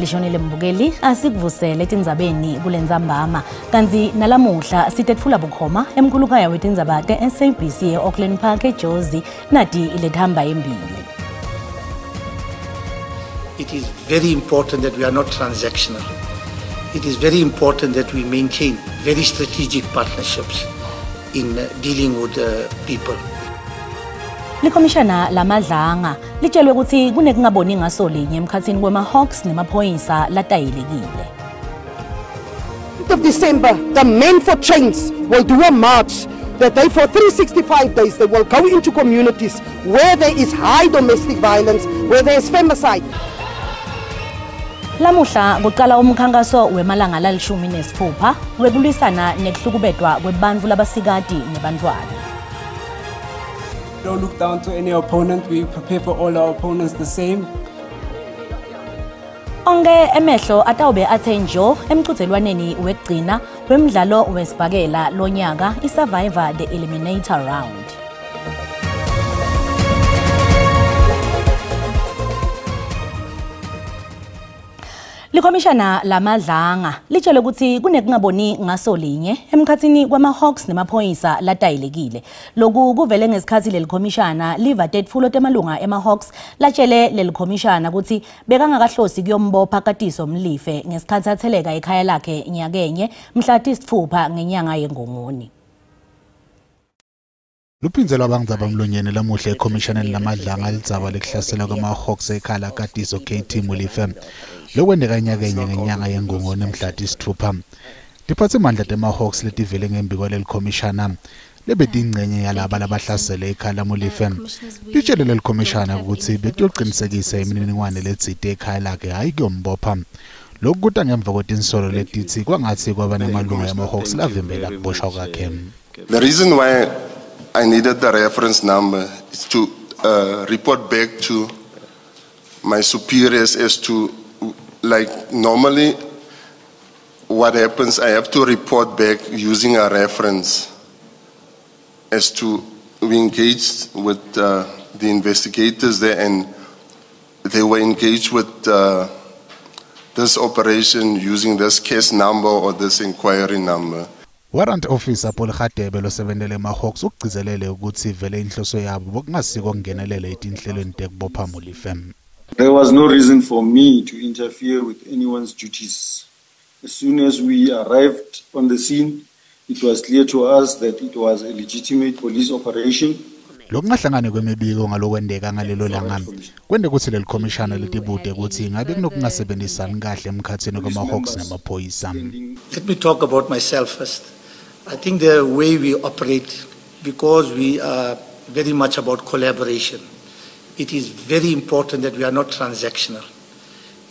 Tishonile mbukeli, asikuvusele tindzabeni kulentsambama. Kantsi nalamuhla sitetfula bukhoma emkhulukhaya wetindzaba te-SABC e-Auckland Park eJozi, nati lethamba embili. It is very important that we are not transactional. It is very important that we maintain very strategic partnerships in dealing with people. Likhomishana laMadlanga litshelwe ukuthi kunekungaboni ngaso linye emkhatsini kwema-Hawks nemaphoyisa latayelekile. Of December, the Men for Change will do a march that they, for 365 days, they will go into communities where there is high domestic violence, where there is femicide. Lamuhla kuqala umkhankaso wemalanga lali-16 wekulwisana nekuhlukubetwa kwebantfu labasikati nebantfwana. Don't look down to any opponent. We prepare for all our opponents the same. Onke emehlo atawube athe njo emchudzelwaneni wekugcina wemdlalo wesibhakela lonyaka, i-Survivor The Eliminator Round. Likhomishana laMadlanga litshele ukuthi kunekungaboni ngaso linye emkhatsini kwama-Hawks nemaphoyisa latayelekile. Loku kuvele ngesikhathi leli khomishana liva tetfulo temalunga ema-Hawks latshele leli khomishana ukuthi bekangakahlosi kuyombopha Katiso Molefe ngesikhathi atheleka ekhaya lakhe nyakenye mhla 6 ngenyanga yeNgongoni. Luphindze lwabandzaba mlonyeni lamuhla ekhomishaneni laMadlanga lidzaba lekuhlasela kwema-Hawks ekhaya laKatiso KT Molefe lokwenteka nyakenye ngenyanga yeNgongoni mhla 6. Tiphatsimandla tema-Hawks letivele ngembi kwaleli khomishana lebetingcenye yalaba labahlasele ekhaya laMolefe litshele leli khomishana ukuthi betiyocinisekisa imininingwane letsite ekhaya lakhe, hhayi kuyombopha. Lokhu kuta ngemva kwetinsolo letitsi kwangatsi kwaba nemalunga ema-Hawks lavimbela kuboshwa kwakhe. The reason why I needed the reference number is to report back to my superiors as to, like, normally what happens, I have to report back using a reference as to we engaged with the investigators there, and they were engaged with this operation using this case number or this inquiry number. Warrant Officer Paul Kgadebe losebentele ema-Hawks ukugcizelele ukuthi vele inhloso yabo bokungasiko kungenelela etinhlelweni tekubopha Molefe. There was no reason for me to interfere with anyone's duties. As soon as we arrived on the scene, it was clear to us that it was a legitimate police operation. Lokungahlangani kwemibiko ngalokwenteka ngalelo langa kwente kutsi leli khomishana letibude kutsi ngabe kunokungasebenzisani kahle emkhatsini kwema-Hawks nemaphoyisa. Let me talk about myself first. I think the way we operate, because we are very much about collaboration, it is very important that we are not transactional.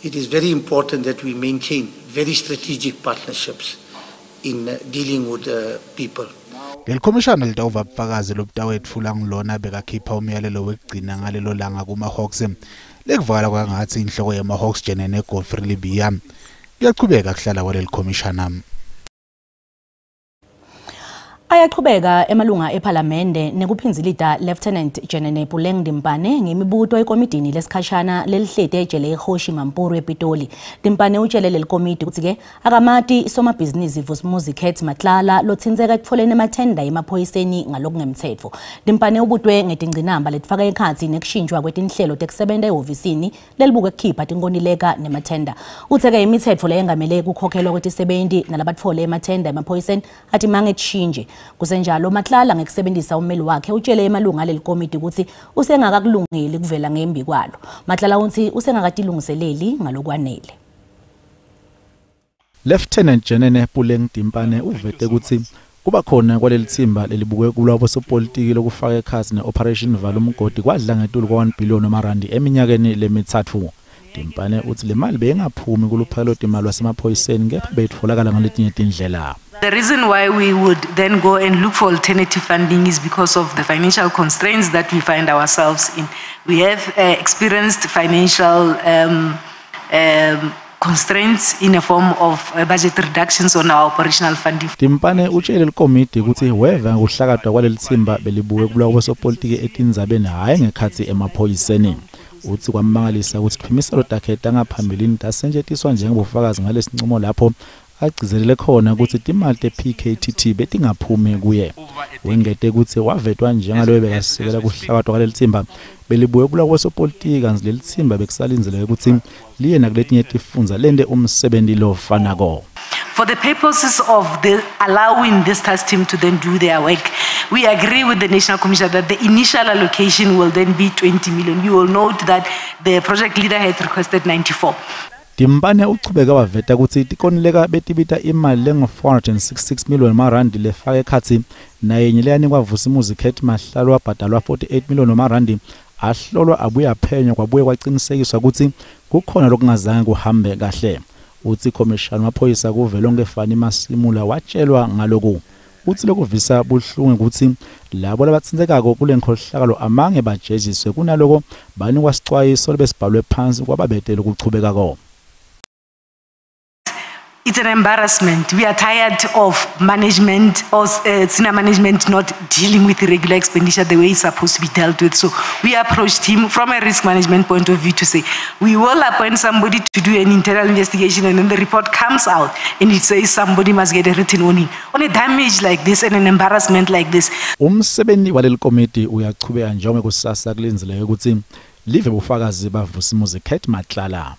It is very important that we maintain very strategic partnerships in dealing with people. Leli khomishana litawuva bufakazi lobutawetfulwa ngulona bekakhipha umyalelo wekugcina ngalelo langa kuma-Hawks, lekuvakala kwangatsi inhloko yema-Hawks Jenene Godfrey Lebeya. Kuyachubeka kuhlala kwaleli khomishana. Ayachubeka emalunga ephalamende nekuphindzilita Lieutenant Jenene Puleng Dimpane ngemibuto ekomidini lesikhashana lelihlete ejele eKgosi Mampuru ePitoli. Dimpane utshele leli komidi ukuthi-ke akamati somabhizinisi Vusimuzi Cat Matlala lotsintseka ekutfoleni emathenda emaphoyiseni ngalokungemtsetfo. Dimpane ubutwe ngetingcinamba letifaka ekhatsi nekushintshwa kwetinhlelo tekusebenta ehhovisini lelibuke kukhipha tinkontileka nemathenda. Uthe-ke imitsetfo leyengamele kukhokhelwa kwetisebenti nalabatfole emathenda emaphoyiseni atimange kushintshe. Kusenjalo, Matlala ngekusebenzisa ummeli wakhe utshele emalunga aleli komidi ukuthi usengakakulungeli kuvela ngembi kwalo. Matlala uthi usengakatilungiseleli ngalokwanele. Lieutenant Jenene Puleng Dimpane uvete ukuthi kuba khona kwaleli thimba lelibuke kulabo sopolitiki lokufaka ekhatsi ne-Operation Vala Umgodi kwadla ngetulu kwa-1 billion wamarandi eminyakeni lemithathu. Dimpane uthi le mali beyingaphumi kuluphakelo timali lwasemaphoyiseni, kepha beyitfolakala ngaletinye tindlela. The reason why we would then go and look for alternative funding is because of the financial constraints that we find ourselves in. We have experienced financial constraints in a form of budget reductions on our operational funding. Dimpane utshele likomidi ukuthi weva ngokuhlakatwa kwaleli thimba belibuke kulwa kwesopolitiki etindzabeni, hhayi ngekhatsi emaphoyiseni. Uthi kwammangalisa ukuthi tiphimiselo takhe tangaphambilini tasetjentiswa njengebufakazi ngalesinqumo lapho agcizelele khona ukuthi timali te-PKTT betingaphumi kuye. Wengete ukuthi wavetwa njengaloyo bekasekela kuhlakatwa kwaleli thimba belibuye kulwa kwesopolitiki kantsi leli thimba bekusalindzeleke ukuthi liye nakuletinye tifundza lente umsebenzi lofanako. For the purposes of the allowing this task team to then do their work, we agree with the National Commissioner that the initial allocation will then be 20 million. You will note that the project leader had requested 94. Dimpane uchubeka waveta ukuthi tikonileka betibita imali lengu-466 million marandi lefaka ekhatsi nayinye leyanikwa Vusimuzi Cat Matlala wabhadalwa 48 million marandi ahlolwa abuye aphenywa kwabuye kwaqinisekiswa ukuthi kukhona lokungazange kuhambe kahle. Uthi khomishana wamaphoyisa kuvelonke Fannie Masemola watshelwa ngaloku. Uthi lokuvisa buhlungu ukuthi labo labatsintsekako kule nkhohlakalo amange bajeziswe, kunaloko banikwa sicwayiso lebesibhalwe phansi kwababetele ukuchubekako. It's an embarrassment. We are tired of management or senior management not dealing with irregular expenditure the way it's supposed to be dealt with. So we approached him from a risk management point of view to say, we will appoint somebody to do an internal investigation, and then the report comes out and it says somebody must get a written warning. On a damage like this and an embarrassment like this. Umsebenzi waleli komiti uyachubeka njengoba kusasa kulindzeleke ukuthi live bufakazi baVusimuzi Cat Matlala.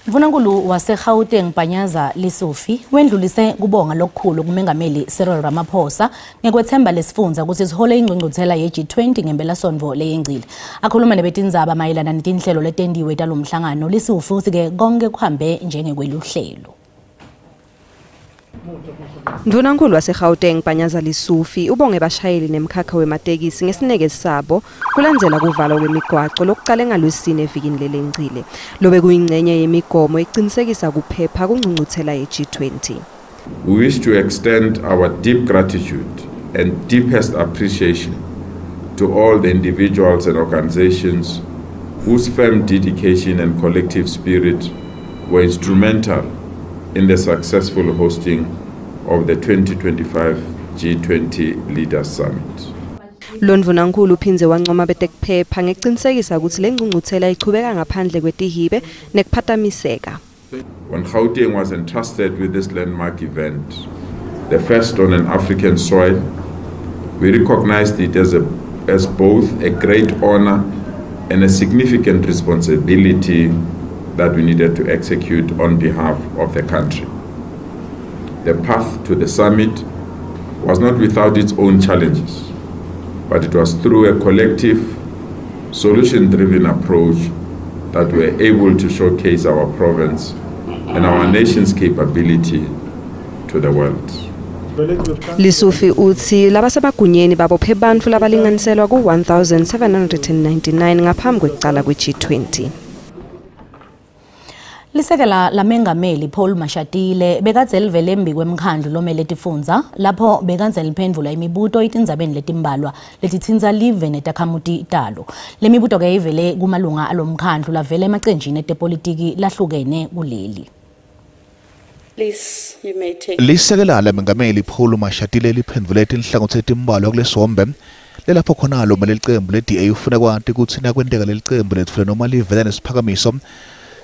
Mvunankulu waseGauteng Panyaza Lesufi wendlulise kubonga lokukhulu kumengameli Cyril Ramaphosa ngekwethemba lesifundza ukuthi sihole ingqungquthela ye-G20 ngempelasonto leyengcile. Akhuluma nebetindzaba mayelana netinhlelo letendiwe talomhlangano, Lesufi uthi-ke konke kuhambe njengekweluhlelo. Ndvunankhulu waseGauteng Panyaza Lesufi ubonge bashayeli nemkhakha wematekisi ngesineke sabo kulandzela kuvalwa kwemigwaco lokucale ngalwesine evikini lelengcile lobe kuyingcenye yemigomo ecinisekisa kuphepha kungcungcuthela ye-G20. We wish to extend our deep gratitude and deepest appreciation to all the individuals and organizations whose firm dedication and collective spirit were instrumental in the successful hosting of the 2025 G20 Leaders Summit. Londvunankhulu uphindze wancoma betekuphepha ngekucinisekisa ukuthi lengcungcuthela ichubeka ngaphandle kwetihibe nekuphatamiseka. When Gauteng was entrusted with this landmark event, the first on an African soil, we recognized it as both a great honor and a significant responsibility that we needed to execute on behalf of the country. The path to the summit was not without its own challenges, but it was through a collective, solution-driven approach that we were able to showcase our province and our nation's capability to the world. Lesufi utsi labasemagunyeni babophe bantfu labalinganiselwa ku-1799 ngaphambi kwekucala kwe-G20. Lisekela lamengameli Paul Mashatile bekadze livele embi kwemkhandlu lomele tifundza lapho bekadze liphendvula imibuto etindzabeni letimbalwa letitsintsa live netakhamuti talo. Le mibuto ke ivele kumalunga alomkhandlu lavele emacenjini etepolitiki lahlukene kuleli. Lisekela lamengameli Paul Mashatile liphendvule tinhlangotsi letimbalwa kulesombe lelapho khona lo lelicembu le-DA ufuna kwati kutsi nakwenteka lelicembu letfule noma livela nesiphakamiso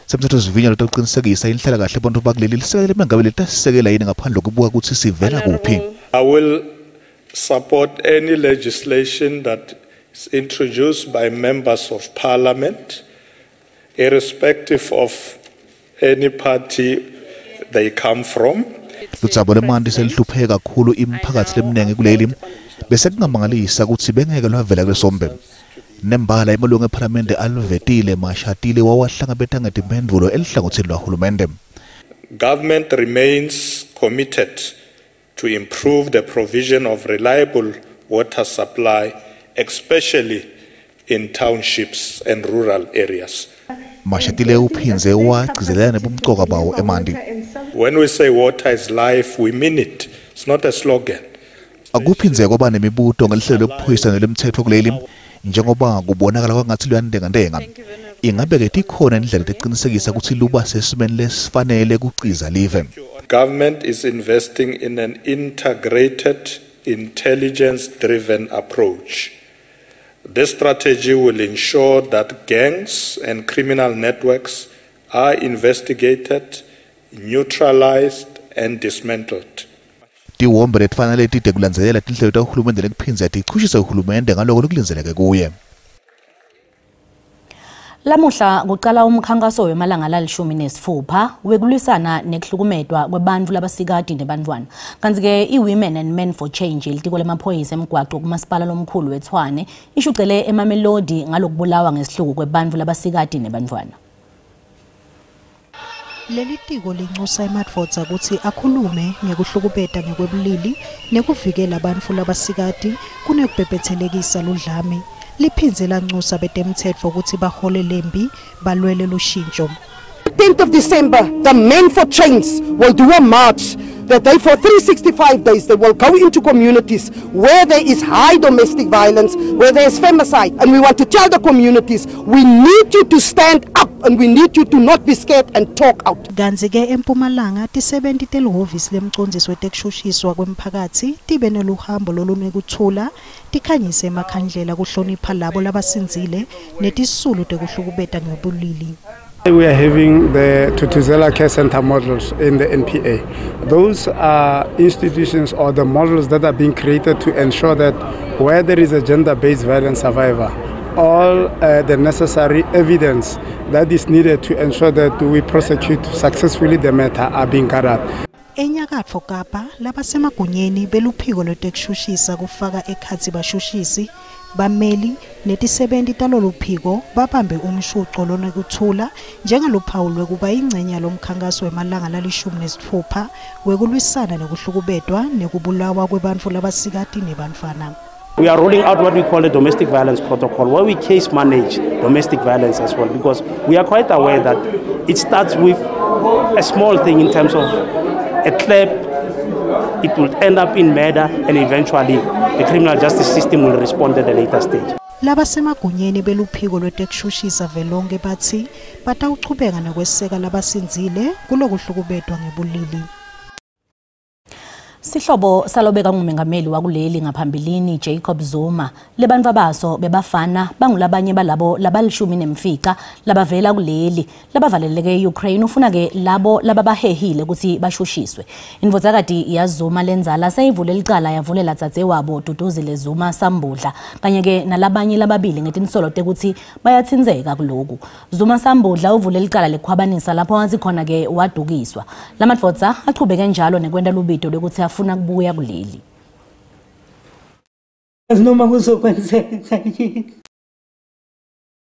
semtsetfosivivinyo letokucinisekisa inhlalakahle ebantfu bakuleli, lisekela lemengameli litasisekela yini ngaphandle kokubuka kutsi sivela kuphi. I will support any legislation that is introduced by members of parliament, irrespective of any party they come from. Ludzaba lwemanti selihluphe kakhulu imiphakatsi leminengi kuleli bese kungamangalisa kutsi bengeke lwavela kulesombe. Nembala emalungu ephalamende aluvetile Mashatile wawahlangabeta ngetimphendvulo elihlangotsini lwahulumende. Government remains committed to improve the provision of reliable water supply, especially in townships and rural areas. Mashatile uphindze wagcizelela nebumcoka bawo emanti. When we say water is life, we mean it. It's not a slogan. Akuphindze kwaba nemibuto ngelihlelo lekuphoyisa nelemtsetfo kuleli njengoba kubonakala kwangatsi luyantengantenga. Ingabe-ke tikhona indlela tekucinisekisa kutsi luba sesimeni lesifanele kuciza live. Government is investing in an integrated, intelligence-driven approach This strategy will ensure that gangs and criminal networks are investigated, neutralized, and dismantled. Tiwombe letifana letide kulandzelela tinhlelo tahulumende lekuphindze tichushise uhulumende ngaloko lokulindzeleke kuye. Lamuhla kuqala umkhankaso wemalanga la-16 wekulwisana nekuhlukumetwa kwebantfu labasikati nebantfwana. Kantsi-ke i-Women and Men for Change litiko lemaphoyisa emgwaco kumasipala lomkhulu weTshwane ishucele eMamelodi ngalokubulawa ngesihluku kwebantfu labasikati nebantfwana. Leli tiko lincusa emadvodza kutsi akhulume ngekuhlukubeta ngekwebulili nekuvikela bantfu labasikati kunekubhebhetselekisa ludlame. Liphindze lancusa betemtsetfo kutsi bahole lempi balwele lushintsho. 10th of December, the Men for Change will do a march that they for 365 days they will go into communities where there is high domestic violence, where there is femicide, and we want to tell the communities we need you to stand up and we need you to not be scared and talk out. Kantsi-ke eMpumalanga tisebenti telihhovisi lemcondzisi wetekushushiswa kwemphakatsi tibe neluhambo lolunekuthula tikhanyise emakhandlela kuhlonipha labo labasindzile netisulu tekuhlukubeta ngebulili. We are having the Thuthuzela Care Center models in the NPA. Those are institutions or the models that are being created to ensure that where there is a gender-based violence survivor, all the necessary evidence that is needed to ensure that we prosecute successfully the matter are being gathered. Enyakatfo Kapa labasemagunyeni beluphiko lwetekushushisa kufaka ekhatsi bashushisi, bameli netisebenti taloluphiko babambe umshuco lonekuthula njengaluphawu lwekuba ingcenye yalomkhankaso wemalanga la-16 wekulwisana nekuhlukubetwa nekubulawa kwebantfu labasikati nebantfwana. We are rolling out what we call the domestic violence protocol, where we case manage domestic violence as well, because we are quite aware that it starts with a small thing in terms of a clap, it will end up in murder, and eventually the criminal justice system will respond at a later stage. Labasemagunyeni beluphiko lwetekushushisa velonke batsi batawuchubeka nekweseka labasindzile kulokuhlukubetwa ngebulili. Sihlobo salobeka ngumengameli wakuleli ngaphambilini Jacob Zuma lebantfu baso bebafana bangulabanye balabo labalishumi nemfica labavela kuleli labavaleleke eUkraine ufuna ke labo lababahehile ukuthi bashushiswe. Indvodzakati yaZuma lenzala seyivule licala yavulela dzadzewabo Duduzile Zuma Sambudla kanye ke nalabanye lababili ngetinsolo tekuthi bayatsintseka kuloku. Zuma Sambudla uvule licala lekukhwabanisa lapho wathi khona ke wadukiswa. Lamadvodza achubeke njalo nekwenta lubito lwekuthi afuna kubuya kuleli. Noma kuzokwenzeka yini.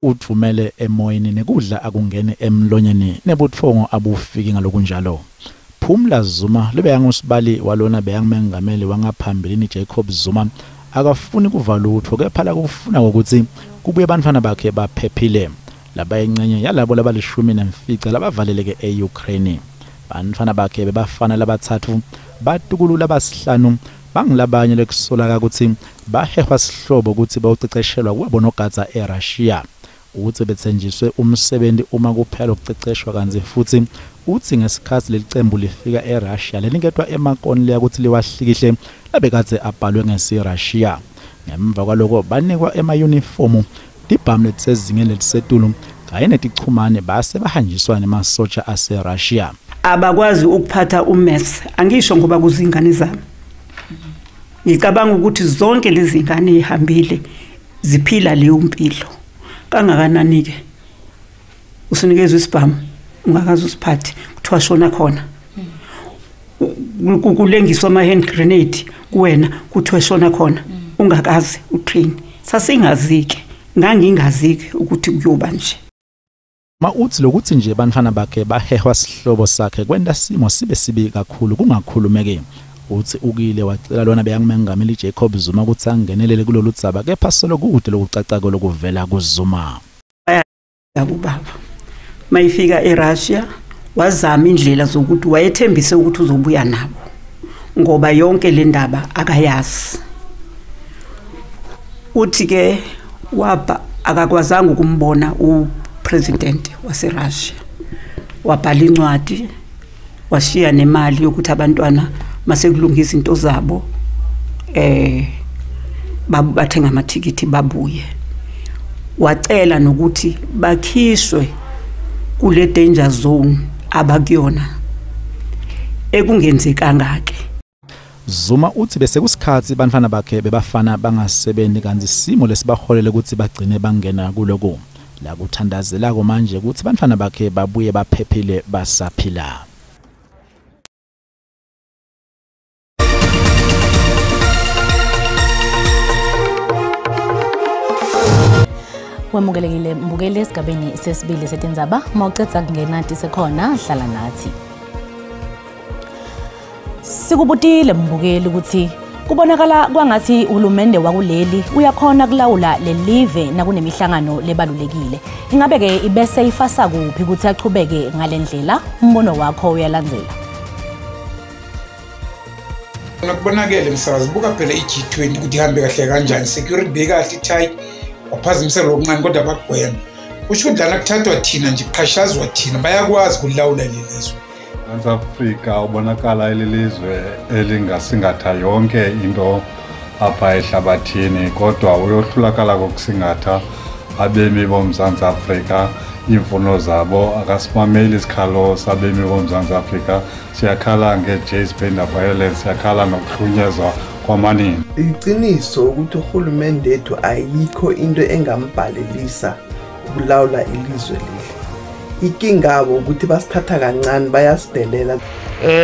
Uthumele emoyeni nekudla akungene emlonyeni nebutfongo abufiki ngalokunjalo. Phumla Zuma lebeyangusibali walona beyangumengameli wangaphambilini Jacob Zuma akafuni kuva lutho kepha lakufuna ukuthi kubuye bantfwana bakhe baphephile. Labayincenye yalabo labalishumi nemfica labavaleleke eUkraine. Bantfwana bakhe bebafana labatsatfu batukulu labasihlanu bangilabanye lekusolaka ukuthi bahehwa sihlobo ukuthi bawuceceshelwa kwabo nogadza eRussia. Uthi bethenjiswe umsebenzi uma kuphela ukuceceshwa kantsi futhi uthi ngesikhathi lelicembu lifika eRussia leniketwa emakoni leya ukuthi liwahlikihle labekadze abhalwe ngesiRussia. Ngemva kwaloko banikwa emayunifomu tibhamu letisezingeni lelisetulu kanye netichumane base bahanjiswa nemasotsha aseRussia. Abakwazi ukuphatha ummese, angisho ngoba kuzingane zami. Ngicabanga ukuthi zonke lezi ngane ihambile ziphila leyo mpilo. Kangakanani ke usinikezwe isibhamu ungakaze usiphathe kuthiwa shona khona. Kulengiswa ama hand grenade kuwena kuthiwa shona khona ungakaze utrain. Sasingazike, ngangingazike ukuthi kuyoba nje. Ma uthi lokuthi nje bantfwana bakhe bahehwa sihlobo sakhe kwenta simo sibe sibi kakhulu kungakhulumeki. Uthi ukile wacela lona beyangumengameli Jacob Zuma ukuthi angenelele kulolu dzaba kepha solo kude lokucacako lokuvela kuZuma. Ubaba mayifika eRussia wazama indlela zokuthi wayethembise ukuthi uzobuya nabo ngoba yonke le ndaba akayazi. Uthi ke wabha akakwazanga ukumbona upresident waseRussia, wabhala incwadi washiya nemali yokuthi abantwana masekulunga izinto zabo bathenga amathikithi babuye. Wacela nokuthi bakhishwe kule danger zone abakuyona ekungenzekanga ke. Zuma uthi bese kusikhatsi bantfwana bakhe bebafana bangasebenti kantsi simo lesibaholele kutsi bagcine bangena kuloko. La kuthandazelako manje kutsi bantfwana bakhe babuye baphephile basaphila. Wemukelekile mbukeli esigabeni sesibili setindzaba. Mawucedza kungena tisekhona, hlala nathi. Sikubutile mbukeli ukuthi kubonakala kwangathi uhulumende wakuleli uyakhona kulawula lelive nakunemihlangano lebalulekile. Ingabe-ke ibese ifasa kuphi ukuthi achubeke ngale ndlela? Umbono wakho uyalandzela. Nakubonakele msakazi, buka phela i-G20 ukuthi ihambe kahle kanjani, security bekahle tight, waphazimisela okuncane kodwa bakugwema. Kusho ukuthi lana kuthathwa thina nje, kuqhashazwa thina, bayakwazi ukulawula lelizwe. Mzantsi Afrika ubonakala elilizwe elingasingatha yonke into apha ehlabathini, kodwa uyohlulakala kokusingatha abemi boMzantsi Afrika, iimfuno zabo. Akasimameli isikhalo sabemi boMzantsi Afrika. Siyakhala nge-gender violence, siyakhala nokuhlunyezwa kwamanina. Iqiniso ukuthi uhulumende wethu ayikho into engambhalelisa ukulawula ilizwe leli. Inkingabo ukuthi basithatha kancane, bayasidelela.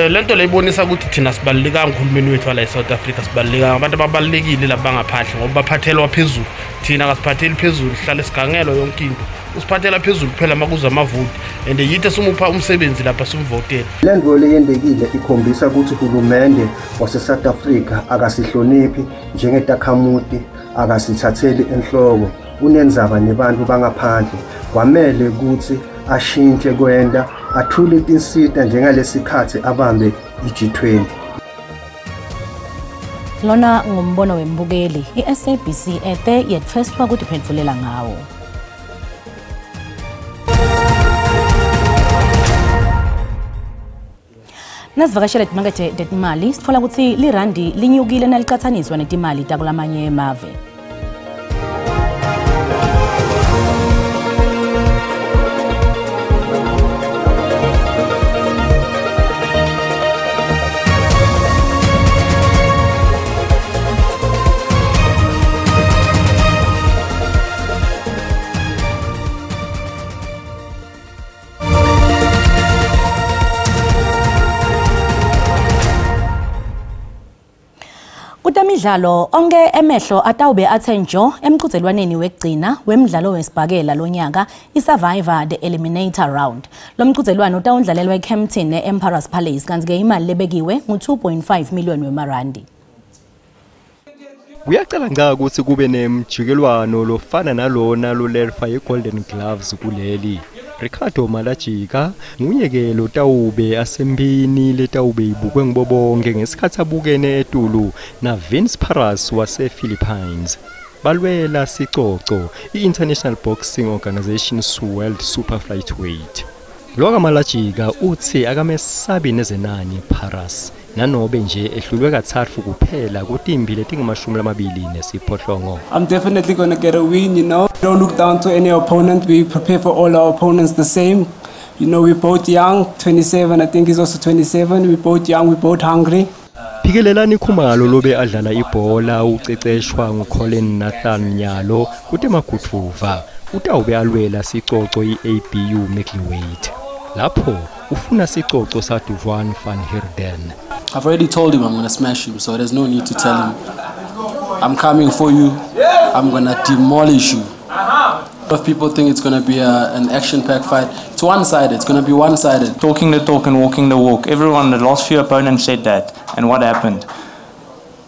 Lento leyibonisa ukuthi thina sibalulekanga, uhulumeni wethu wala e-South Africa sibalulekanga. Abantu ababalulekile laba bangaphandle ngoba baphathelwa phezulu, thina kasiphatheli phezulu, sihlale sigangelwa yonke into. Usiphathela phezulu kuphela makuza amavoti, and yithi esumupha umsebenzi lapha simvotele. Le nto leyendekile ikhombisa ukuthi uhulumende wase-South Africa akasihloniphi njengetakhamuti, akasithatheli enhloko, unenzaba nebantu bangaphandle. Kwamele ukuthi ashintshe kwenda, athule tinsita njengalesikhathi abambe i-G20. Lona ngumbono wembukeli. I-SABC ete yetfeswa kutiphendvulela ngawo. Nasivakashela timakethe tetimali, sitfola ukuthi lirandi linyukile nalicatsaniswa netimali takulamanye emave. Kutemidlalo, onke emehlo atawube athe njo emqhudelwaneni wekugcina wemdlalo wesibhakela lonyaka, i-Survivor The Eliminator Round. Lo mqhudelwano utawundlalelwa eKempton ne-Emperor's Palace, kanti-ke imali lebekiwe ngu-2.5 million wemarandi. Kuyacala ngca ukuthi kube nemjikelwano lofana nalona lolerfa ye-Golden Gloves kuleli. Ricardo Malajika nguye-ke lotawube asempini letawube ibukwe ngibo bonke ngesikhathi abukene etulu na Vince Paras wase-Philippines. Balwela sicoco i-International Boxing Organization's World Super Flyweight. Lo Malajika uthi akamesabi nezenani Paras nanobe nje ehlulwe kathathu kuphela kutimbi letingu-28. I'm definitely going to get a win, you know. Don't look down to any opponent. We prepare for all our opponents the same. You know, we're both young, 27, I think he's also 27. We're both young, we're both hungry. Phikelelani Khumalo lobe adlala ibhola uceceshwa nguColin Nathan Nyalo kutemagudvuva utawube alwela sicoco i-ABU middleweight. Lapho ufuna sicoco saDuvan van Heerden. I've already told him I'm going to smash him, so there's no need to tell him. I'm coming for you. I'm going to demolish you. A lot of people think it's going to be an action-packed fight. It's one-sided. It's going to be one-sided. Talking the talk and walking the walk. Everyone, the last few opponents said that. And what happened?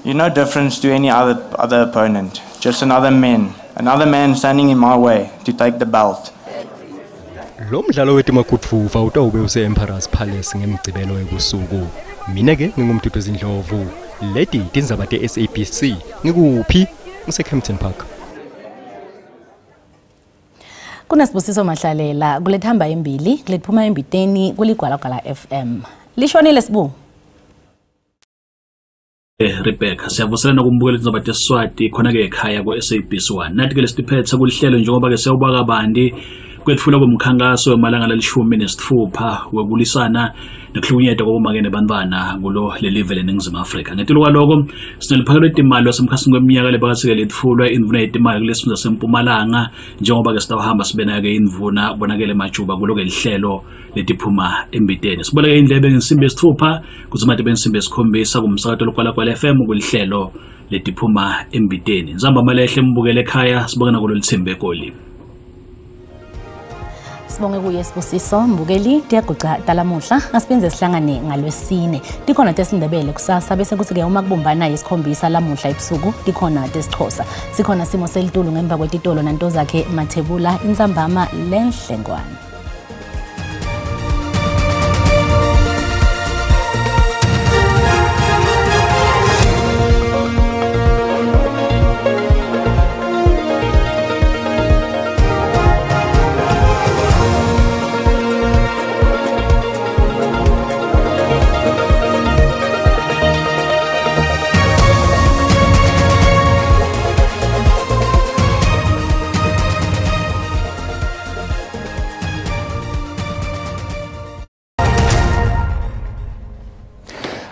You're no difference to any other opponent. Just another man. Another man standing in my way to take the belt. Lo mdlalo wetimagudvuva utawube use-Emperor's Palace ngemgcibelo ebusuku. Mina-ke ngingumduduzi Ndlovu. Leti tindzaba te-SABC. Ngikuphi? Ngise-Kempton Park. Kunasibusiso Mahlalela kulethamba embili kulethuma embiteni kuligwalagwala FM. Lishonile sibu. Rebecca siyavuselana kumbukela indzaba tesiswati khona ke ekhaya ku SABC1 nathi ke lesiphethe kulihlelo njengoba ke siyawuba kabanti kwetfula komkhankaso wemalanga lalishumi nesitfupha wekulisana nekuhlukunyetwa kobomake nebantfwana kulo lelive leNingizimu Afrika. Ngetulu kwaloko sineliphakelo letimali lwasemkhatsini kweminyaka lebakatsi-ke letfulwa indvuna yetimali kulesifundza seMpumalanga njengoba ke sitawuhamba sibenake indvuna Bonakele Majuba kulo-ke lihlelo letiphuma embiteni. Siboleke indlebe ngensimbi yesitfupha kudzimate bensimbi yesikhombisa kumsakato Ligwalagwala FM kulihlelo letiphuma embiteni. Nzamba malehle mbukele ekhaya sibonge nakulo litsimbi egoli. Sibonge kuye Sibusiso Mbukeli tiyaguca talamuhla asiphinze sihlangane ngalwesine tikhona tesindebele kusasa bese kuthi-ke uma kubumbana isikhombisa lamuhla ebusuku tikhona tesixhosa sikhona simo selitulu ngemva kwetitolo nantozakhe Mathebula intsambama lenhlengwane.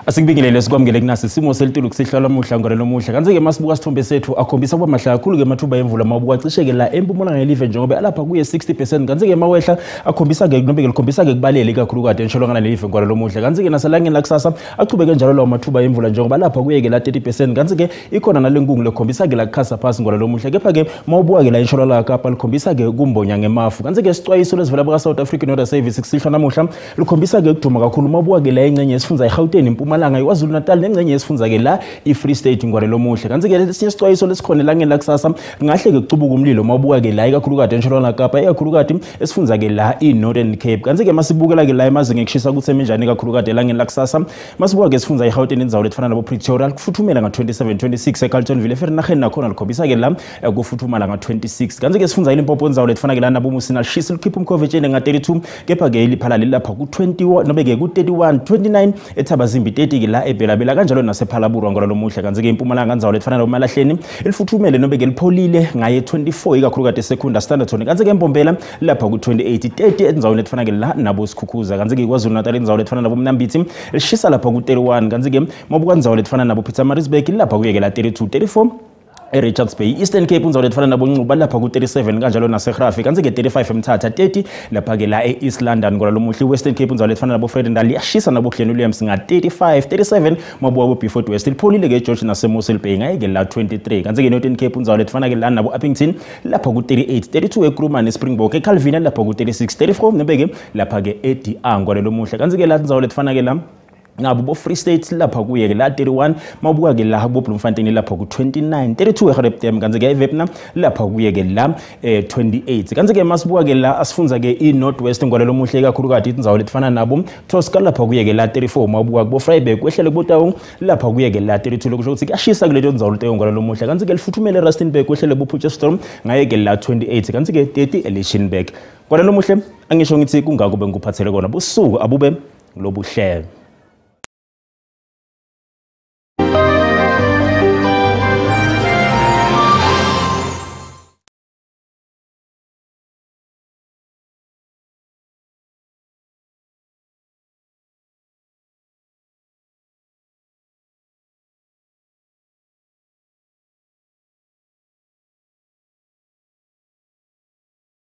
Asikubingelele sikwamukele kunasi isimo selitulu kusihlwa lamuhla ngololomuhla kanti-ke masibuka sithombe sethu akhombisa ukuba mahle kakhulu-ke amathuba emvula mawubuka cishe-ke la empumalanga yelive njengoba alapha kuye 60% kanti-ke mawehla akhombisa-ke noma-ke likhombisa-ke kubalele ikakhulukati entshonalanga lelive ngololomuhla kanti-ke naselangeni lakusasa achubeke njalo lawo mathuba emvula njengoba lapha kuye-ke la 30% kanti-ke ikhona nale nkungu lekhombisa-ke la kukhasa phasi ngololomuhla kepha-ke mawubuka-ke la entshonalanga Kapa likhombisa-ke kumbonya ngemafu kanti-ke isicwayiso lesivela baka-South African Weather Service kusihlwa namuhla likhombisa-ke kuduma kakhulu mawubuka-ke la ingcenye yesifundza iGauteng impumalanga iKwaZulu Natal nengcenye yesifundza-ke la i-Free State ngwalelo muhle kanti-ke lesinye isicwayiso lesikhona elangeni lakusasa kungahle-ke kucubuka umlilo mawubuka-ke la ikakhulukati entshonalanga Kapa ikakhulukati esifundza-ke la i-Northern Cape kanti-ke masibukela-ke la emazinga ekushisa kutsi eminjani ikakhulukati elangeni lakusasa masibuka-ke esifundza iGauteng indzawo letifana nabo-Pretoria kufuthumela nga-27 26 eCarltonville eVereeniging nakhona likhombisa-ke la kufuthumala nga-26 kanti-ke esifundza iLimpopo indzawo letifana-ke la naboMusina lishisa likhipha umkhovetsheni nga-32 kepha-ke liphala lilapha ku-21 noma-ke ku-31 29 eThabazimbi 30-ke la eBelabela kanjalo nasePhalaborwa ngololomuhla kanti-ke impumalanga ndzawo letifana nabomalahleni lifuthumele noma-ke lipholile ngaye 24 ikakhulukati eSecunda Standerton kanti-ke eMbombela lapha ku-28 30 endzaweni letifana-ke la nabo Sikhukhuza kanti-ke KwaZulu Natal indzawo letifana nabo Mnambithi lishisa lapha ku-31 kanti-ke mabuka ndzawo letifana nabo Pietermaritzburg lapha kuye-ke la 32 34 eRichards Bay Eastern Cape indzawo letifana naboncuba lapha ku-37 kanjalo naseGrafi kanti-ke 35 eMthatha 30 lapha-ke la e-East London ngololomuhla i-Western Cape indzawo letifana nabo-Vredendal liyashisa nabo-Glen Williams nga-35 37 mabuka bo-Beaufort West lipholile-ke eGeorge naseMossel Bay ngaye-ke la 23 kanti-ke Northern Cape indzawo letifana-ke la nabo-Upington lapha ku-38 32 eKruman eSpringbok eCalvina lapha ku-36 34 nebe-ke lapha-ke e-DR ngololomuhla kanti-ke la indzawo letifana-ke la ngabo bo-Free State lapha kuye-ke la 31 mawubuka-ke la bo-Bloemfontein lapha ku-29 32 eGauteng kanti-ke eVietnam lapha kuye-ke la 28 kanti-ke masibuka-ke la asifunza-ke i-North West ngololomuhle ikakhulukati indzawo letifana nabo Tosca lapha kuye-ke la 34 mawubuka kubo-Vryburg kwehlele kuboTaung lapha kuye-ke la 32 lokusho ukuthi kuyashisa kuleyo ndzawo leyo ngololomuhle kanti-ke lifuthumele eRustenburg kwehlele kubo-Potchefstroom ngaye-ke la 28 kanti-ke 30 eLichtenburg ngololomuhle angisho ngithi kungako bengikuphathele kona busuku abube lobuhle.